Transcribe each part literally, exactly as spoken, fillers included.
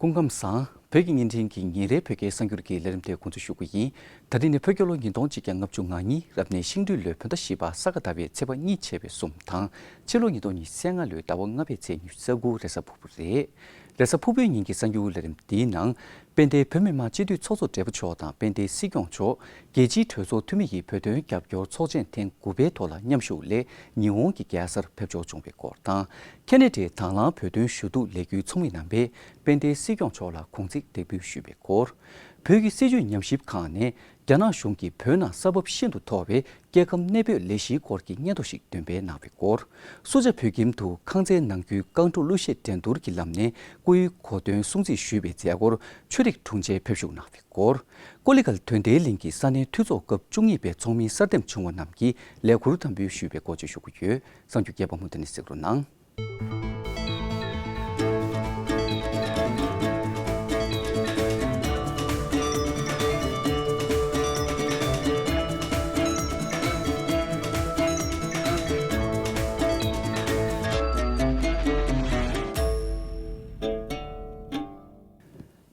སྐུ་ཁམས་བཟང་། བོད་ཀྱི་བརྙན་འཕྲིན་གྱི་ཉིན་རེའི་བོད་སྐད་གསར་འགྱུར་གྱི་ལས་རིམ་དེ་འགོ་འཛུགས་ཞུ་གི་ཡིན། ད་རིང་ནི་བོད་རྒྱལ་ལོ་ཉིས་སྟོང་གཅིག་བརྒྱ་ལྔ་བཅུ་ང་གཉིས་རབ་གནས་ཤིང་སྦྲུལ་ལོའི་བོད་ཟླ་བཞི་པ་ས་ག་ཟླ་བའི་ཚེས་པ་གཉིས་བྱས་པའི་གསུམ་དང་། ཕྱི་ལོ་ཉིས་སྟོང་ཉི་ཤུ་རྩ་ལྔ་ལོའི་ཟླ་བ་ལྔ་པའི་ཚེས་ཉི་ཤུ་རྩ་དགུ་རེས་གཟའ་ཕུར་བུ་རེད། རེས་གཟའ་ཕུར་བུའི་ཉིན་གྱི་གསར་འགྱུར་ལས་རིམ་འདིའི་ནང་། དཔལ་ལྡན་བོད་མི་མང་སྤྱི་འཐུས་ཚོགས་གཙོ་སྦྲེལ་པོ་མཆོག་དང་དཔལ་ལྡན་སྲིད་སྐྱོང་མཆོག་རྒྱལ་སྤྱིའི་གྲོས་ཚོགས་འཐུས་མི་ཡི་བོད་དོན་རྒྱབ་སྐྱོར་ཚོགས་ཆེན་ཐེངས་དགུ་པའི་ཐོག་ལ་མཉམ་ཞུགས་སླད་ཉི་ཧོང་གི་རྒྱལ་སར་ཕེབས་འབྱོར་བྱུང་བའི་སྐོར་དང་། ཁེ་ན་ཌའི་དང་བླངས་བོད་དོན་ཞུ་གཏུག་ལས་འགུལ་ཚོགས་མི་རྣམ་པས་དཔལ་ལྡན་སྲིད་སྐྱོང་མཆོག་ལ་དགུང་ཚིགས་འདེགས་འབུལ་ཞུས་པའི་སྐོར། བོད་ཀྱི་སྲིད་བྱུས་ཉམས་ཞིབ་ཁང་ནས་རྒྱ་ནག་གཞུང་གིས་བོད་ནང་ས་བབ་ཤིན་ཏུ་མཐོ་བའི་སྐྱེ་ཁམས་གནས་སྤོས་ལས་གཞིའི་སྐོར་གྱི་སྙན་ཐོ་ཞིག་འདོན་སྤེལ་གནང་བའི་སྐོར། སུ་ཇཱ་བོད་ཁྱིམ་དུ་ཁང་བརྩེགས་ནང་ཁུལ་རྐང་དྲུག་གླུ་གཞས་འགྲན་བསྡུར་གྱི་ལམ་ནས་སྐུའི་གོ་སྟོན་སྲུང་བརྩི་ཞུས་པའི་མཛད་སྒོར་ཆོས་རིག་དྲུང་ཆེ་ཕེབས་ཞུགས་གནང་བའི་སྐོར། ཀོ་ལི་གྷལ་དོན་ལྡན་གླིང་གི་ས་གནས་འཐུས་ཚོགས་སྐབས་བཅུ་གཉིས་པའི་ཚོགས་མི་གསར་འདེམས་བྱུང་བ་རྣམས་ཀྱིས་ལས་འཁུར་དམ་འབུལ་ཞུས་པའི་སྐོར་བཅས་ཞུ་གི་ཡོད། གསར་འགྱུར་རྒྱས་པ་མུ་མཐུད་ནས་གཟིགས་རོགས་གནང་།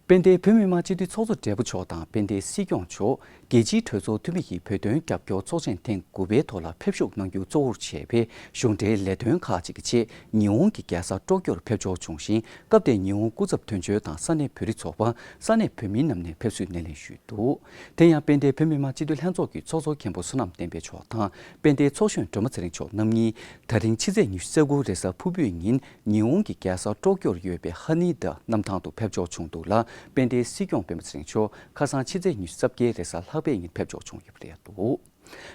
དཔལ་ལྡན་བོད་མི་མང་སྤྱི་འཐུས་ཚོགས་གཙོ་སྦྲེལ་པོ་མཆོག་དང་དཔལ་ལྡན་སྲིད་སྐྱོང་མཆོག་རྒྱལ་སྤྱིའི་གྲོས་ཚོགས་འཐུས་མི་ཡི་བོད་དོན་རྒྱབ་སྐྱོར་ཚོགས་ཆེན་ཐེངས་དགུ་པའི་ཐོག་ལ་ཕེབས་ཞུགས་གནང་རྒྱུ་གཙོ་བོར་བྱས་པའི་གཞུང་འབྲེལ་ལས་དོན་ཁག་ཅིག་གི་ཆེད་ཉི་ཧོང་གི་རྒྱལ་ས་ཀྲོ་ཀྱོར་ཕེབས་འབྱོར་བྱུང་ཞིང་། སྐབས་དེར་ཉི་ཧོང་སྐུ་ཚབ་དོན་གཅོད་དང་ས་གནས་བོད་རིགས་ཚོགས་པ། ས་གནས་བོད་མི་རྣམས་ནས་ཕེབས་བསུའི་སྣེ་ལེན་ཞུས་འདུག་དེ་ཡང་དཔལ་ལྡན་བོད་མི་མང་སྤྱི་འཐུས་ལྷན་ཚོགས་ཀྱི་ཚོགས་གཙོ་མཁན་པོ་བསོད་ནམས་བསྟན་འཕེལ་མཆོག་དང་དཔལ་ལྡན་ཚོགས་གཞོན་སྒྲོལ་མ་ཚེ་རིང་མཆོག་རྣམ་གཉིས་ད་རིང་ཕྱི་ཚེས་ཉི་ཤུ་རྩ་དགུ་རེས་གཟའ་ཕུར་བུའི་ཉིན་ཉི་ཧོང་གི་རྒྱལ་ས་ཀྲོ་ཀྱོར་ཡོད་པའི་ཧ་ནི་ད་གནམ་ཐང་དུ་ཕེབས་འབྱོར་བྱུང་འདུག་ལ། དཔལ་ལྡན་སྲིད་སྐྱོང་སྤེན་པ་ཚེ་རིང་མཆོག་ཁ་སང་ཕྱི་ཚེས་ཉི་ཤུ་རྩ་བརྒྱད་རེས་གཟའ་ལྷག་པའི་ཉིན་ཕེབས་འབྱོར་བྱུང་ཡོད་པ་རེད་འདུག་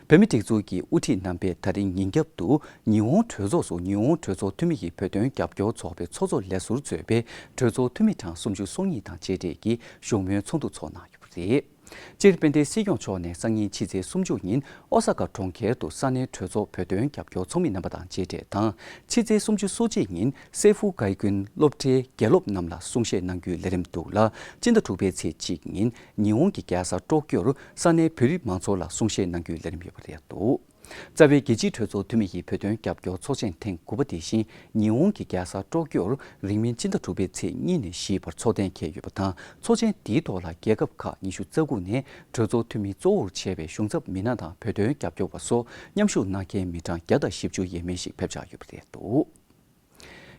བོད་མི་སྒྲིག་འཛུགས་ཀྱི་དབུ་ཁྲིད་རྣམ་པས་ད་རིང་ཉིན་རྒྱབ་ཏུ་ཉི་ཧོང་གྲོས་ཚོགས་སུ་ཉི་ཧོང་གྲོས་ཚོགས་འཐུས་མི་ཡི་བོད་དོན་རྒྱབ་སྐྱོར་ཚོགས་པའི་ཚོགས་གཙོ་ལས་ཟུར་གཙོས་པའི་གྲོས་ཚོགས་འཐུས་མི་གྲངས་སུམ་ཅུ་སོ་གཉིས་དང་མཇལ་འཕྲད་ཀྱིས་བཞུགས་མོལ་ཚོགས་འདུ་ཚོགས་གནང་ཡོད་པ་རེད། སྤྱིར་དཔལ་ལྡན་སྲིད་སྐྱོང་མཆོག་ནས་སང་ཉིན་ཕྱི་ཚེས་སུམ་ཅུ་ཉིན་ཨོ་ས་ཀ་གྲོང་ཁྱེར་དུ་ས་གནས་གྲོས་ཚོགས་བོད་དོན་རྒྱབ་སྐྱོར་ཚོགས་མི་རྣམ་པ་དང་མཇལ་འཕྲད་དང་། ཕྱི་ཚེས་སུམ་ཅུ་སོ་གཅིག་ཉིན་སེ་ཧྥུ་གའི་ཀུན་སློབ་གྲྭའི་དགེ་སློབ་རྣམས་ལ་གསུང་བཤད་གནང་རྒྱུའི་ལས་རིམ་འདུག་ལ། སྤྱི་ཟླ་དྲུག་པའི་ཚེས་གཅིག་ཉིན་ཉི་ཧོང་གི་རྒྱལ་ས་ཀྲོ་ཀྱོར་ས་གནས་བོད་རིགས་མང་ཚོགས་ལ་གསུང་བཤད་གནང་རྒྱུའི་ལས་རིམ་ཡོད་པ་རེད་འདུག་རྩ་བའི་རྒྱལ་སྤྱིའི་གྲོས་ཚོགས་འཐུས་མི་ཡི་བོད་དོན་རྒྱབ་སྐྱོར་ཚོགས་ཆེན་ཐེངས་དགུ་པ་དེ་བཞིན་ཉི་ཧོང་གི་རྒྱལ་ས་ཀྲོ་ཀྱོར་རིང་མིན་སྤྱི་ཟླ་དྲུག་པའི་ཚེས་གཉིས་ནས་བཞིའི་བར་འཚོགས་གཏན་འཁེལ་ཡོད་པ་དང་། ཚོགས་ཆེན་འདིའི་ཐོག་ལ་རྒྱལ་ཁབ་ཁག་ཉི་ཤུ་རྩ་དགུ་ནས་གྲོས་ཚོགས་འཐུས་མི་གཙོ་བོར་བྱས་པའི་གཞུང་ཚབ་མི་སྣ་དང་བོད་དོན་རྒྱབ་སྐྱོར་བ་སོགས་མཉམ་ཞུགས་གནང་མཁན་མི་གྲངས་བརྒྱ་དང་བཞི་བཅུ་ཡས་མས་ཤིག་ཕེབས་འཆར་ཡོད་པ་རེད་འདུག་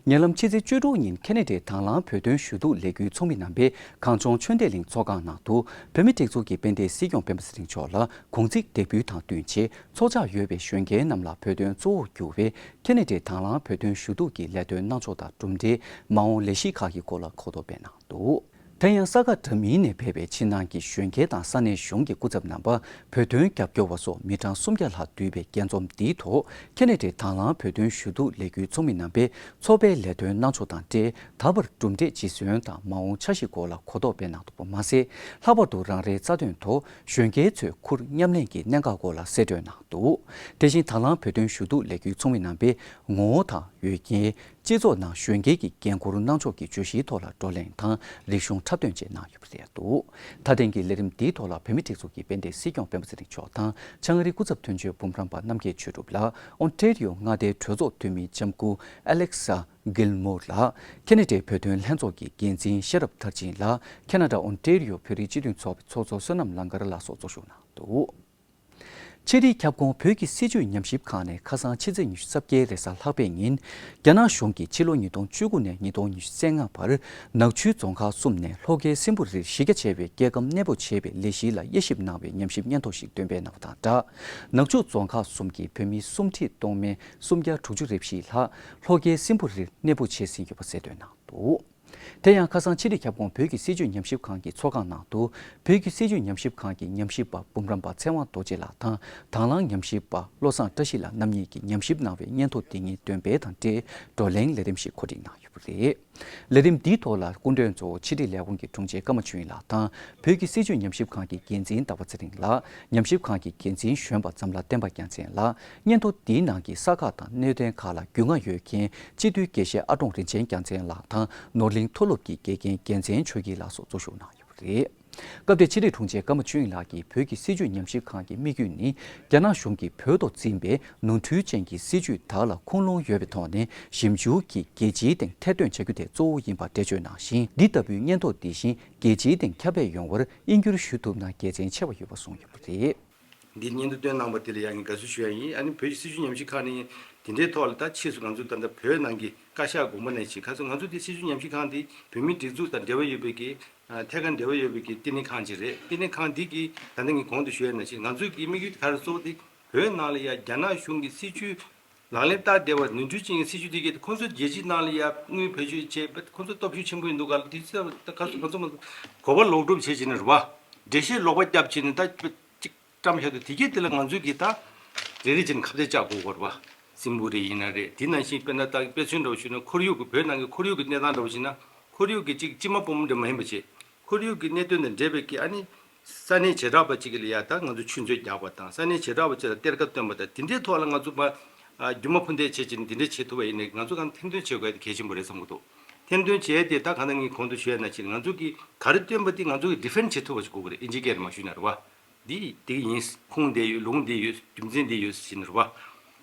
ཉེ་ལམ་ཕྱི་ཚེས་བཅུ་དྲུག་ཉིན་ཁེ་ན་ཌའི་དང་བླངས་བོད་དོན་ཞུ་གཏུག་ལས་འགུལ་ཚོགས་མི་རྣམ་པས་གངས་ལྗོངས་ཆོས་ལྡན་གླིང་ཚོགས་ཁང་ནང་དུ་བོད་མི་སྒྲིག་འཛུགས་ཀྱི་དཔལ་ལྡན་སྲིད་སྐྱོང་སྤེན་པ་ཚེ་རིང་མཆོག་ལ་དགུང་ཚིགས་འདེགས་འབུལ་དང་བསྟུན་ཆེད་ཚོགས་བཅར་ཡོད་པའི་གཞོན་སྐྱེས་རྣམས་ལ་བོད་དོན་གཙོ་བོར་གྱུར་བའི་ཁེ་ན་ཌའི་དང་བླངས་བོད་དོན་ཞུ་གཏུག་གི་ལས་དོན་གནང་ཕྱོགས་དང་གྲུབ་འབྲས། མ་འོངས་ལས་གཞི་ཁག་གི་སྐོར་ལ་གོ་རྟོགས་སྤེལ་གནང་འདུག་དེ་ཡང་ས་ག་འདྲ་མིན་ནས་ཕེབས་པའི་ཕྱི་ནང་གི་གཞོན་སྐྱེས་དང་ས་གནས་གཞུང་གི་སྐུ་ཚབ་རྣམ་པ། བོད་དོན་རྒྱབ་སྐྱོར་བ་སོགས་མི་གྲངས་སུམ་བརྒྱ་ལྷག་འདུས་པའི་རྒྱས་འཛོམས་འདིའི་ཐོག་ཁེ་ན་ཌའི་དང་བླངས་བོད་དོན་ཞུ་གཏུག་ལས་འགུལ་ཚོགས་མི་རྣམ་པས་ཚོགས་པའི་ལས་དོན་གནང་ཕྱོགས་དང་འབྲེལ། ད་བར་གྲུབ་འབྲས་ཇི་སོན་དང་མ་འོངས་འཆར་གཞི་སྐོར་ལ་གོ་རྟོགས་སྤེལ་གནང་འདུག་པ་མ་ཟད། ལྷག་པར་དུ་རང་རེའི་རྩ་དོན་ཐོག་གཞོན་སྐྱེས་ཚོས་ཁུར་མཉམ་ལེན་གྱི་གནད་འགག་སྐོར་ལ་གསལ་སྟོན་གནང་འདུག་དེ་བཞིན་དང་བླངས་བོད་དོན་ཞུ་གཏུག་ལས་འགུལ་ཚོགས་མི་རྣམ་པས་ངོ་བོ་དང་ཡོད་རྐྱེན། སྤྱི་ཚོགས་ནང་གཞོན་སྐྱེས་ཀྱི་འགན་འཁུར་གནང་ཕྱོགས་ཀྱི་བརྗོད་གཞིའི་ཐོག་ལ་བགྲོ་གླེང་དང་རིག་གཞུང་འཁྲབ་སྟོན་བཅས་གནང་ཡོད་པ་རེད་འདུག་ད་ཐེངས་ཀྱི་ལས་རིམ་འདིའི་ཐོག་ལ་བོད་མིའི་སྒྲིག་འཛུགས་ཀྱི་དཔལ་ལྡན་སྲིད་སྐྱོང་སྤེན་པ་ཚེ་རིང་མཆོག་དང་། ཆང་རིག་སྐུ་ཚབ་དོན་གཅོད་འབུམ་རམས་པ་རྣམ་རྒྱལ་ཆོས་གྲུབ་ལགས། ཨོན་ཊེ་རི་ཡོ་མངའ་སྡེའི་གྲོས་ཚོགས་འཐུས་མི་ལྕམ་སྐུ་ཨ་ལེག་ས་གྷིལ་མོར་ལགས། ཁེ་ན་ཌའི་བོད་དོན་ལྷན་ཚོགས་ཀྱི་འགན་འཛིན་ཤེས་རབ་མཐར་ཕྱིན་ལགས། ཁེ་ན་ཌ་ཨོན་ཊེ་རི་ཡོ་བོད་རིགས་སྤྱི་མཐུན་ཚོགས་པའི་ཚོགས་གཙོ་བསོད་ནམས་ལང་དཀར་ལགས་སོགས་གཙོ་བཞུགས་གནང་འདུག་ཕྱི་དྲིལ་ཁྱབ་ཁོངས་བོད་ཀྱི་སྲིད་བྱུས་ཉམས་ཞིབ་ཁང་ནས་ཁ་སང་ཕྱི་ཚེས་ཉི་ཤུ་རྩ་བརྒྱད་རེས་གཟའ་ལྷག་པའི་ཉིན། རྒྱ་ནག་གཞུང་གིས་ཕྱི་ལོ་ཉིས་སྟོང་བཅུ་དགུ་ནས་ཉིས་སྟོང་ཉི་ཤུ་རྩ་ལྔ་བར་ནག་ཆུའི་རྫོང་ཁག་གསུམ་ནས་ལྷོ་ཁའི་སྲིན་འབུ་རིར་གཞི་རྒྱ་ཆེ་བའི་སྐྱེ་ཁམས་གནས་སྤོ་བྱེད་པའི་ལས་གཞི་ལ་དབྱེ་ཞིབ་གནང་བའི་ཉམས་ཞིབ་སྙན་ཐོ་ཞིག་འདོན་སྤེལ་གནང་བ་དང་སྦྲགས། ནག་ཆུ་རྫོང་ཁག་གསུམ་གྱི་བོད་མི་སུམ་ཁྲི་སྟོང་མན་སུམ་བརྒྱ་དྲུག་ཅུ་རེ་བཞི་ལྷག་ལྷོ་ཁའི་སྲིན་འབུ་རིར་གནས་སྤོ་བྱས་ཟིན་ཡོད་པ་གསལ་སྟོན་གནང་འདུག་དེ་ཡང་ཁ་སང་ཕྱི་དྲིལ་ཁྱབ་ཁོངས་བོད་ཀྱི་སྲིད་བྱུས་ཉམས་ཞིབ་ཁང་གི་ཚོགས་ཁང་ནང་དུ། བོད་ཀྱི་སྲིད་བྱུས་ཉམས་ཞིབ་ཁང་གི་ཉམས་ཞིབ་པ་འབུམ་རམས་པ་ཚེ་དབང་རྡོ་རྗེ་ལགས་དང་། དང་བླངས་ཉམས་ཞིབ་པ་བློ་བཟང་བཀྲ་ཤིས་ལགས་རྣམ་གཉིས་ཀྱིས་ཉམས་ཞིབ་གནང་བའི་སྙན་ཐོ་དེ་ཉིད་འདོན་སྤེལ་དང་འབྲེལ་བགྲོ་གླེང་ལས་རིམ་ཞིག་གོ་སྒྲིག་གནང་ཡོད་པ་རེད། ལས་རིམ་འདིའི་ཐོག་ལ་སྐུ་མགྲོན་གཙོ་བོ་ཕྱི་དྲིལ་ལས་ཁུངས་ཀྱི་དྲུང་ཆེ་ཀརྨ་ཆོས་དབྱིངས་ལགས་དང་། བོད་ཀྱི་སྲིད་བྱུས་ཉམས་ཞིབ་ཁང་གི་འགན་འཛིན་ཟླ་བ་ཚེ་རིང་ལགས། ཉམས་ཞིབ་ཁང་གི་འགན་འཛིན་གཞོན་པ་འཛམ་ལྷ་བསྟན་པ་རྒྱལ་མཚན་ལགས། སྙན་ཐོ་འདིའི་ནང་གི་ས་ཁག་དང་གནད་དོན་ཁག་ལ་རྒྱུས་མངའ་ཡོད་མཁན་སྤྱི་འཐུས་དགེ་བཤེས་ཨ་ཀྲོང་རིན་ཆེན་རྒྱལ་མཚན་ལགས་དང་། ནོར་གླིང་མཐོ་སློབ་ཀྱི་དགེ་རྒན་རྒྱལ་མཚན་ཆོས་སྐྱིད་ལགས་སོགས་གཙོ་བཞུགས་གནང་ཡོད་པ་རེད། སྐབས་དེར་ཕྱི་དྲིལ་དྲུང་ཆེ་ཀརྨ་ཆོས་དབྱིངས་ལགས་ཀྱིས་བོད་ཀྱི་སྲིད་བྱུས་ཉམས་ཞིབ་ཁང་གི་དམིགས་ཡུལ་ནི། རྒྱ་ནག་གཞུང་གིས་བོད་ཐོག་འཛིན་པའི་ནོར་འཁྲུལ་ཅན་གྱི་སྲིད་བྱུས་དག་ལ་ཁུངས་ལུང་ཡོད་པའི་ཐོག་ནས་ཞིབ་འཇུག་གིས་རྒྱལ་སྤྱིའི་སྟེང་ཐེར་འདོན་བྱ་རྒྱུ་དེ་གཙོ་བོ་ཡིན་པ་འགྲེལ་བརྗོད་གནང་ཞིང་། འདི་ལྟ་བུའི་སྙན་ཐོ་འདི་བཞིན་རྒྱལ་སྤྱིའི་སྟེང་ཁྱབ་སྤེལ་ཡོང་བར་དབྱིན་འགྱུར་ཞུ་ཐུབ་ན་དགེ་མཚན་ཆེ་བ་ཡོད་པ་གསུངས་ཡོད་པ་རེད། འདིར་སྙན་ཐོ་བཏོན་གནང་པ་དེ་ལ་ཡང་ངས་དགའ་བསུ་ཞུ་ཡ་ཡིན། ཨ་ནི་བོད་ཀྱི་སྲིད་བྱུས་ཉམས་ཞིབ་ཁང་ནས་དེ་འདྲའི་ཐོག་ལ་ད་ཕྱིས་སུ་ང་ཚོ་ད་ལྟ་བོད་ནང་གི་བཀའ་ཤག་དགོངས་པ་ནང་བཞིན་ཁ་སང་ང་ཚོ་དེ་སྲིད་བྱུས་ཉམས་ཞིབ་ཁང་དེ་བོད་མིའི་སྒྲིག་འཛུགས་དང་འབྲེལ་བ་ཡོད་པའི་གི་ཨ་ཐད་ཀར་འབྲེལ་བ་ཡོད་པའི་གི་བསྟི་གནས་ཁང་ཅིག་རེད། བསྟི་གནས་ཁང་འདི་གི་ད་ལྟ་ངས་གོང་དུ་ཞུ་ཡ་ནང་བཞིན་ང་ཚོའི་གི་དམིགས་ཡུལ་དེ་ག་རེ་གཙོ་བོ་དེ་བོད་ནང་ལ་ཡ་རྒྱ་ནག་གཞུང་གི་སྲིད་བྱུས་ལག་ལེན་བསྟར་བསྡད་པ་ནོར་འཁྲུལ་ཅན་གྱི་སྲིད་བྱུས་དེ་གི་ཁོང་ཚོ་རྒྱལ་སྤྱིའི་ནང་ལ་ཡ་དངུལ་བེད་སྤྱོད་བྱས་པ་ཁོང་ཚོ་སྟོབས་ཤུགས་ཆེན་པོ་ཡིན་འདུག་ག་ལ། དེ་ཚོ་ད་ག་ཚོད་ག་ཚོད་མ་གོ་བ་ལོག་སྒྲུབ་བྱས་བྱས་ནས་རེད་བ། འགྲེལ་བཤད་ལོག་པ་བརྒྱབ་བྱས་ནས་ད་ཅིག་བཀྲམ་བཞག་འདུག་དེ་གས་དེ་ལ་ང་ཚོས་གི་ད་རེ་རེ་བྱས་ནས་ཁ་གཏད་བཅག་དགོས་ཀྱི་རེད་བ། སྲིན་བུ་རེ་ཡིན་ན་རེད། དེ་ནང་བཞིན་དཔེར་ན་ད་དཔེ་མཚོན་འདྲ་བོ་ཞུས་ན་ཁོར་ཡུག་གི་བོད་ནང་གི་ཁོར་ཡུག་གི་གནས་སྟངས་འདྲ་བོ་ཞིག་ན་ཁོར་ཡུག་གི་ཅིག་སྤྱི་མ་སྤོ་མ་འདྲ་མ་ཡིན་པ་བྱས། ཁོར་ཡུག་གི་གནད་དོན་དང་འབྲེལ་བའི་གི་ཨ་ནི་ས་གནས་བྱེ་བྲག་པ་གཅིག་གི་ལ་ཡ་ད་ང་ཚོ་ཆུ་མཛོད་རྒྱག་པ་དང་ས་གནས་བྱེ་བྲག་པ་གཅིག་ལ་གཏེར་ཁ་བཏོན་པ་དང་དེ་འདྲའི་ཐོག་ལ་ང་ཚོ་མ་ཨ་རྒྱུ་མ་ཕུ་འདེད་བྱེད་ཀྱི་ནི་དེ་འདྲ་བྱེད་ཐུབ་པ་ཡིན་ནའི་ང་ཚོ་གང་ཐེར་འདོན་བྱེད་དགོས་ཡ་དེ་གལ་ཆེན་པོ་རེད་བསམ་གྱི་འདུག་ཐེར་འདོན་བྱས་ཏེ་ད་གང་ལྟར་ངས་གོང་དུ་ཞུས་ཡ་ནང་བཞིན་ང་ཚོ་གི་ག་རེ་བཏོན་པ་དེ་ང་ཚོ་གི་ཌི་ཕེན་ཌི་བྱེད་ཐུབ་པ་ཞིག་དགོས་ཀྱི་རེད། ཨིན་ཇི་སྐད་ནས་མ་ཞུས་ན་རེད་བ། འདི་འདི་ཡིན། ཁུངས་འདི་ཡོད། ལུང་འདི་ཡོད། རྒྱུ་མཚན་འདི་ཡོད་ཟེར་ནས་རེད་བ།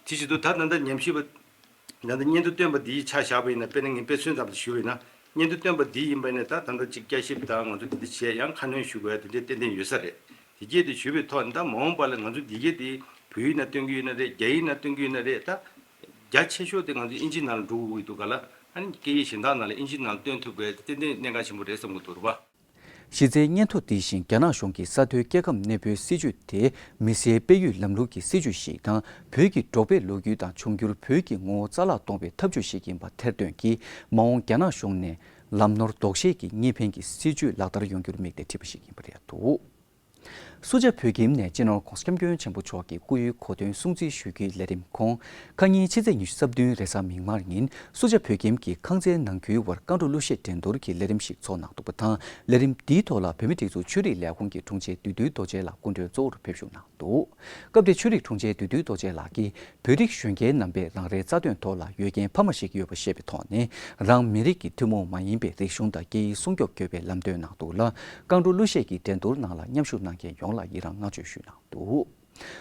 དེ་བྱེད་དུས་ད་ད་ལྟ་ཉམས་ཞིབ་པ་ད་ལྟ་སྙན་ཐོ་བཏོན་པ་འདིའི་ཆ་བཞག་པ་ཡིན་ན་དཔེར་ན་ངས་དཔེ་མཚོན་ཙམ་ཞུས་པ་ཡིན་ན་སྙན་ཐོ་བཏོན་པ་འདི་ཡིན་པ་ཡིན་ན་ད་ད་ལྟ་ཅིག་བསྐྱར་ཞིབ་དང་ང་ཚོ་འདི་འདི་བྱས་ཡང་ཁ་སྣོན་ཞུ་དགོས་ཡ་དེ་འདྲའི་ཏན་ཏན་ཡོད་ས་རེད། དེ་རྗེས་དེ་ཞུས་པའི་ཐོག་ནས་ད་མ་འོངས་པ་ལ་ང་ཚོ་འདི་གས་དེ་བོད་ཡིག་ནང་བཏོན་གྱི་ཡོད་ན་རེད། རྒྱ་ཡིག་ནང་བཏོན་གྱི་ཡོད་ན་རེད། ད་རྒྱ་ཆེ་ཤོས་དེ་ང་ཚོ་ཨིན་ཇི་ནང་ལ་འགྲོ་དགོས་ཀྱི་འདུག་ག་ལ། ཨ་ནི་སྐད་ཡིག་གཞན་དག་ནང་ལ་ཨིན་ཇི་ནང་ལ་བཏོན་ཐུབ་དགོས་ཏན་ཏན་གནད་འགག་ཆེན་པོ་རེད་བསམ་གྱི་འདུག་རེད་བ། གཞི་རྩའི་སྙན་ཐོ་འདི་བཞིན་རྒྱ་ནག་གཞུང་གིས་ས་མཐོའི་སྐྱེ་ཁམས་གནས་སྤོའི་སྲིད་ཇུས་དེ་མི་སེར་སྤེལ་ཡུལ་ལམ་ལུགས་ཀྱི་སྲིད་ཇུས་ཤིག་དང་བོད་ཀྱི་འབྲོག་པའི་ལོ་རྒྱུས་དང་འབྱུང་འགྱུར་བོད་ཀྱི་ངོ་བོ་རྩ་བརླག་གཏོང་བའི་ཐབས་ཇུས་ཤིག་ཡིན་པ་ཐེར་འདོན་གྱིས་མ་འོངས་རྒྱ་ནག་གཞུང་ནས་ལམ་ནོར་ལྡོག་ཤེས་ཀྱི་གཉིས་ཕན་གྱི་སྲིད་ཇུས་ལག་བསྟར་ཡོང་རྒྱུར་དམིགས་ཏེ་བྲིས་པ་ཞིག་ཡིན་པ་རེད་འདུག་སུ་ཇཱ་བོད་ཁྱིམ་ནས་སྤྱི་ནོར་༧གོང་ས་༧སྐྱབས་མགོན་ཆེན་པོ་མཆོག་གི་སྐུ་ཡོན་གོ་སྟོན་སྲུང་བརྩི་ཞུ་རྒྱུའི་ལས་རིམ་ཁོང་ཁ་ཉིན་ཕྱི་ཚེས་ཉི་ཤུ་རྩ་བདུན་རེས་གཟའ་མིག་དམར་ཉིན་སུ་ཇཱ་བོད་ཁྱིམ་གྱི་ཁང་ཚན་ནང་ཁུལ་བར་ཀང་ཀྲོའུ་གླུ་གཞས་འགྲན་བསྡུར་གྱི་ལས་རིམ་ཞིག་ཚོགས་གནང་འདུག་པ་དང་ལས་རིམ་འདིའི་ཐོག་ལ་བོད་མིའི་སྒྲིག་འཛུགས་ཆོས་རིག་ལས་ཁུངས་ཀྱི་དྲུང་ཆེ་བདུད་འདུལ་རྡོ་རྗེ་ལགས་སྐུ་མགྲོན་གཙོ་བོར་ཕེབས་བཞུགས་གནང་འདུག་སྐབས་དེར་ཆོས་རིག་དྲུང་ཆེ་བདུད་འདུལ་རྡོ་རྗེ་ལགས་ཀྱིས་བོད་རིགས་གཞོན་སྐྱེས་རྣམ་པས་རང་རེའི་རྩ་དོན་ཐོག་ལ་འོས་འགན་འཕར་མ་ཞིག་ཡོད་པ་བཤད་པའི་ཐོག་ནས་རང་མི་རིགས་ཀྱི་ཐུན་མོང་མ་ཡིན་པའི་རིག་གཞུང་དང་སྐད་ཡིག་སྲུང་སྐྱོབ་དགོས་པའི་ལམ་སྟོན་གནང་འདུག་ལ། ཀང་ཀྲོའུ་གླུ་གཞས་ཀྱི་འགྲན་བསྡུར་ནང་ལ་མཉམ་ཞུགས་གནང་མཁན་ཡོངས་ལ་ཡི་རངས་བསྔགས་བརྗོད་ཞུས་གནང་འདུག་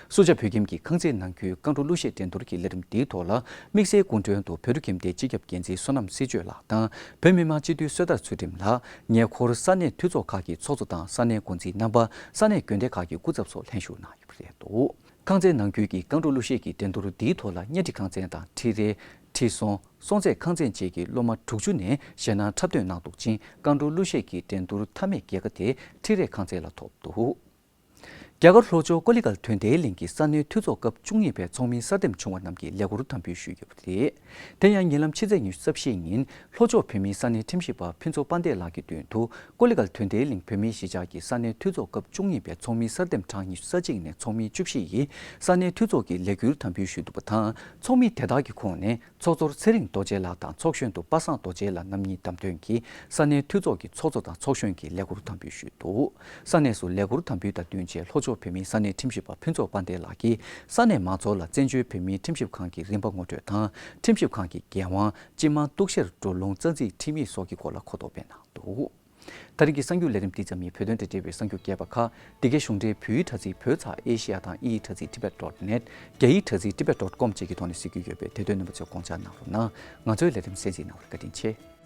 སུ་ཇཱ་བོད་ཁྱིམ་གྱི་ཁང་ཚན་ནང་ཁུལ་ཀང་ཀྲོའུ་གླུ་གཞས་འགྲན་བསྡུར་གྱི་ལས་རིམ་འདིའི་ཐོག་ལ་དམིགས་བསལ་སྐུ་མགྲོན་དུ་བོད་ཁྱིམ་སྡེའི་སྤྱི་ཁྱབ་འགན་འཛིན་བསོད་ནམས་སྲིད་གཅོད་ལགས་དང་བོད་མི་མང་སྤྱི་འཐུས་བསོད་ཐར་ཚུལ་ཁྲིམས་ལགས། ཉེ་འཁོར་ས་གནས་འཐུས་ཚོགས་ཁག་གི་ཚོགས་གཙོ་དང་ས་གནས་འགོ་འཛིན་རྣམ་པ། ས་གནས་དགོན་སྡེ་ཁག་གི་སྐུ་ཚབ་སོགས་ལྷན་ཞུགས་གནང་ཡོད་པ་རེད་འདུག་ཁང་ཚན་ནང་ཁུལ་གྱི་ཀང་ཀྲོའུ་གླུ་གཞས་ཀྱི་འགྲན་བསྡུར་འདིའི་ཐོག་ལ་གཉའ་ཁྲི་ཁང་ཚན་དང་ཁྲི་རལ། ཁྲི་སྲོང་། སྲོང་བཙན་ཁང་ཚན་བཅས་ཀྱི་སློབ་མ་དྲུག་ཅུ་ནས་གཞས་སྣ་འཁྲབ་སྟོན་གནང་འདུག་ཅིང་ཀང་ཀྲོའུ་གླུ་གཞས་ཀྱི་འགྲན་བསྡུར་མཐའ་མའི་རྒྱལ་ཁ་དེ་ཁྲི་རལ་ཁང་ཚན་ལ་ཐོབ་འདུག་རྒྱ་གར་ལྷོ་ཕྱོགས་ཀོ་ལི་གྷལ་དོན་ལྡན་གླིང་གི་ས་གནས་འཐུས་ཚོགས་སྐབས་བཅུ་གཉིས་པའི་ཚོགས་མི་གསར་འདེམས་བྱུང་བ་རྣམས་ཀྱིས་ལས་འཁུར་དམ་འབུལ་ཞུས་ཡོད་པ་རེད། དེ་ཡང་ཉེ་ལམ་ཕྱི་ཚེས་ཉི་ཤུ་རྩ་བཞི་ཉིན་ལྷོ་ཕྱོགས་བོད་མིའི་ས་གནས་ཁྲིམས་ཞིབ་པ་ཕུན་ཚོགས་དཔལ་ལྡན་ལགས་ཀྱི་མདུན་དུ་ཀོ་ལི་གྷལ་དོན་ལྡན་གླིང་བོད་མིའི་གཞིས་ཆགས་ཀྱི་ས་གནས་འཐུས་ཚོགས་སྐབས་བཅུ་གཉིས་པའི་ཚོགས་མིའི་གསར་འདེམས་གྲངས་ཉི་ཤུ་རྩ་གཅིག་ནས་ཚོགས་མི་བཅུ་བཞི་ཡིས་ས་གནས་འཐུས་ཚོགས་ཀྱི་ལས་འཁུར་དམ་འབུལ་ཞུས་འདུག་པ་དང་ཚོགས་མི་དེ་དག་གི་ཁོངས་ནས། ཚོགས་གཙོར་ཚེ་རིང་རྡོ་རྗེ་ལགས་དང་ཚོགས་གཞོན་དུ་པ་སངས་རྡོ་རྗེ་ལགས་རྣམ་གཉིས་བདམས་ཐོན་གྱིས་ས་གནས་འཐུས་ཚོགས་ཀྱི་ཚོགས་གཙོ་དང་ཚོགས་གཞོན་གྱི་ལས་འཁུར་དམ་འབུལ་ཞུས་འདུག་ས་གནས་སུ་ལས་འཁུར་དམ་འབུལ་དང་བསྟུན་ཆེད་ལྷོ་ཕྱོགས་བོད་མིའི་ས་གནས་ཁྲིམས་ཞིབ་པ་ཕུན་ཚོགས་དཔལ་ལྡན་ལགས་ཀྱིས་ས་གནས་མང་ཚོགས་ལ་བཙན་བྱོལ་བོད་མིའི་ཁྲིམས་ཞིབ་ཁང་གི་རིམ་པ་ངོ་སྤྲོད་དང་ཁྲིམས་ཞིབ་ཁང་གི་འགན་དབང་སྤྱི་དམངས་གཏུག་བཤེར་བགྲོ་གླེང་རྩ་འཛིན་ཁྲིམས་ཡིག་སོགས་ཀྱི་སྐོར་ལ་གོ་རྟོགས་སྤེལ་གནང་འདུག་དེ་རིང་གི་གསར་འགྱུར་ལས་རིམ་འདི་ཙམ་ཡིན། བོད་དོན་དང་འབྲེལ་བའི་གསར་འགྱུར་རྒྱས་པ་ཁག་འདི་གའི་གཞུང་འབྲེལ་བོད་ཡིག་དྲ་ཚིགས་བོད་ཚགས་ཨེ་ཤེ་ཡ་དང་དབྱིན་ཡིག་དྲ་ཚིགས་ཊི་བེཊ་ཌོཊ་ནེཊ། རྒྱ་ཡིག་དྲ་ཚིགས་ཊི་བེཊ་ཌོཊ་ཀོམ་བཅས་ཀྱི་ཐོག་ནས་གཟིགས་རྒྱུ་ཡོད་པས་དེ་དོན་རྣམ་པ་ཚོས་དགོངས་འཇགས་གནང་རོགས་གནང་། ང་ཚོའི་ལས་རིམ་གསན་གཟིགས་གནང་བར་བཀའ་དྲིན་ཆེ།